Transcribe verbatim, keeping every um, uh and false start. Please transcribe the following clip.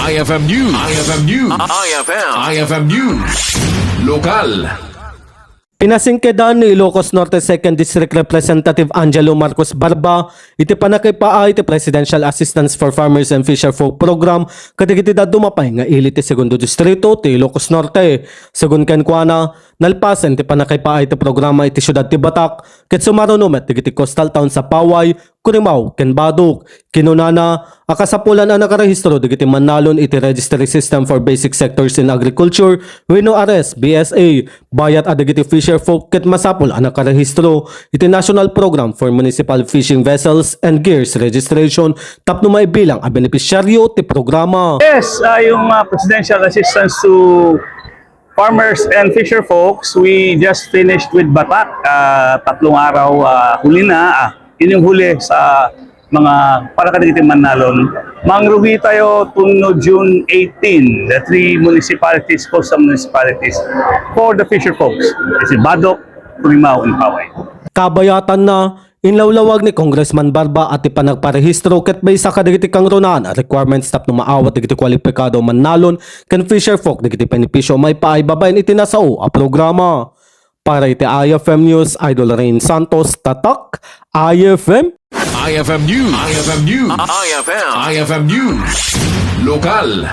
I F M News. I F M News. I F M. I F M News. Lokal. Pinasingkedan ni Ilocos Norte Second District Representative Angelo Marcos Barba iti pannakaipaay ti Presidential Assistance for Farmers and Fisher Folk Program kadagiti dadduma pay nga ili ti Segundo Distrito ti Ilocos Norte. Segun kenkuana, nalpasen ti pannakaipaay ti programa iti siudad ti Batac ket sumaruno met dagiti coastal towns a Paway, Curimaw, ken Badoc. Kinunana a kasapulan a nakarehistro dagiti mannalon iti Registry System for Basic Sectors in Agriculture wenno ARESB S A, bayat a dagiti fisher folk ket masapul a nakarehistro iti National Program for Municipal Fishing Vessels and Gears Registration tapno maibilang a benepisyaryo ti programa. Yes, ah, yung, ah, presidential assistance to farmers and fisher folks, we just finished with Batac, ah, tatlong araw, ah, huli na, ah, yun yung huli sa mga para kadagiti mannalon. Mangrugi tayo tunno June eighteen, the three municipalities, coastal municipalities, for the fisher folks. It's in Badoc, Curimaw, and Paway. Kabayatan na, inlawlawag ni Congressman Barba a ti panagparehistro ket maysa kadagiti kangrunaan a requirements tapno maawat dagiti kwalipikado a mannalon ken fisher folk dagiti benepisio a maipaay babaen iti nasao a programa. Para iti I F M News, Idol Rain Santos, Tatak, I F M. I F M News. I F M News. I F M. I F M News. Lokal.